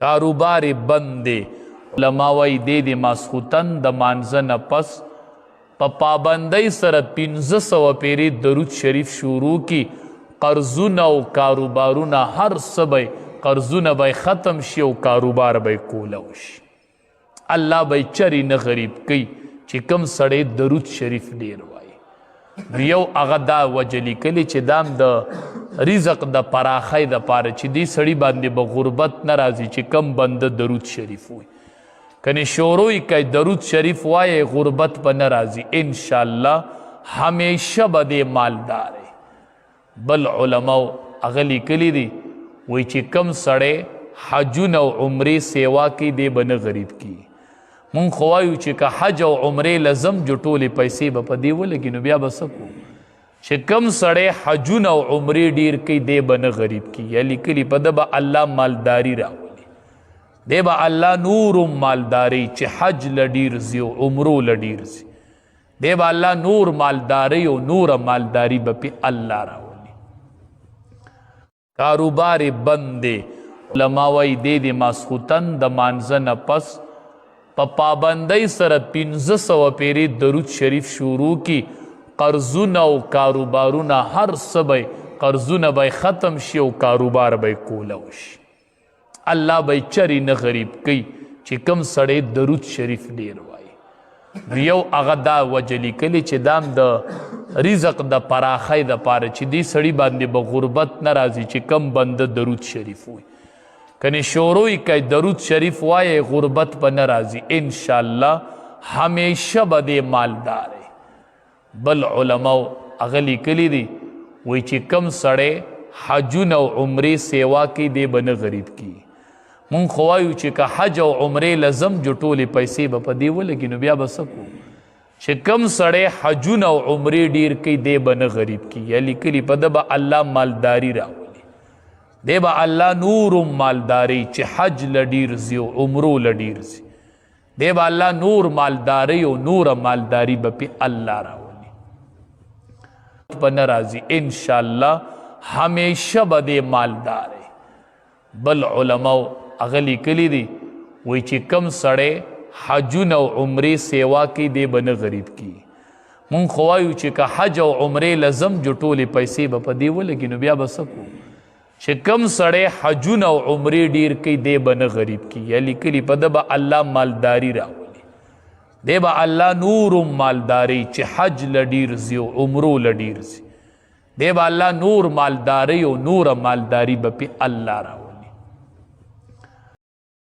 کاروبار یې بند دی. علما وایي دی دې ماسخوتن د مانځه نه پس په پابندۍ سره 500 پیرې درود شریف شروع کی، قرضونه او کاروبارونه هر څه به قرضونه به ختم شي او کاروبار به کولاو شي. الله به چری نه غریب کوي چې کم سړی درود شریف ډیر وایي. نو یو هغه دا وجه لیکلی چې دام د رزق د پراخۍ د پاره چې دې سړي باندې به غربت نه راځي چې کم بنده درود شریف وایي. کنې شروع یې کوي درود شریف وایي غربت به نه راځي انشاءالله، همیشه به دې مالدار. بل علماو هغه لیکلی دي وایي چې کم سړی حجونه او عمرې سیوا کوي دی به نه غریب کیږي. مونږ خو وایو چې که حج او عمرې لزم جو ټولې پیسې به په دې ولګي نو بیا به څه کوو؟ چې کم سړی حجونه او عمرې ډیر کوي دی به نه غریب کیږي. یا لیکلي په ده به الله مالداري راولي، دی به الله نورم مالداري چې حج له ډیر ځي او عمرو له ډیر ځي، دی به الله نور مالداري او نور مالداري به پې الله راولي. کاروبار یې بند دی. علما وایي دی دې ماسخوتن د مانځه نه پس په پابندۍ سره 500 پیرې درود شریف شروع کی، قرضونه او کاروبارونه هر څه به قرضونه به ختم شي او کاروبار به کولاو شي. الله به چری نه غریب کوي چې کم سړی درود شریف ډیر وایي. نو یو هغه دا وجه لیکلی چې دام د رزق د پراخۍ د پاره چې دې سړي باندې به غربت نه راځي چې کم بنده درود شریف وایي. کنې شروع یې کوي درود شریف وایي غربت به نه راځي انشاءالله، همیشه به دې مالدار. بل علماو هغه لیکلی دي وایي چې کم سړی حجونه او عمرې سیوا کوي دی به نه غریب کیږي. مونږ خو وایو چې که حج او عمرې لزم جو ټولې پیسې به په دې ولګي نو بیا به څه کوو؟ چې کم سړی حجونه او عمرې ډیر کوي دی به نه غریب کیږي. یا لیکلي په ده به الله مالداري راولي، دی به الله نورم مالداري چې حج له ډیر ځي او عمرو له ډیر ځي، دی به الله نور مالداري او نور مالداري به پې الله راولي. به نه راځي انشاءالله، همیشه به دی مالدار. بل علماو هغه لیکلی دي وایي چې کم سړی حجونه او عمرې سیوا کوي دی به نه غریب کیږي. مونږ خو وایو چې که حج او عمرې لزم جو ټولې پیسې به په دې ولګي نو بیا به څه کوو؟ چې کم سړی حجونه او عمرې ډیر کوي دی به نه غریب کیږي. یا لیکلي په ده به الله مالداري راولي، دی به الله نورم مالداري چې حج له ډیر ځي او عمرو له ډیر ځي، دی به الله نور مالداري او نور مالداري به پې الله راولي.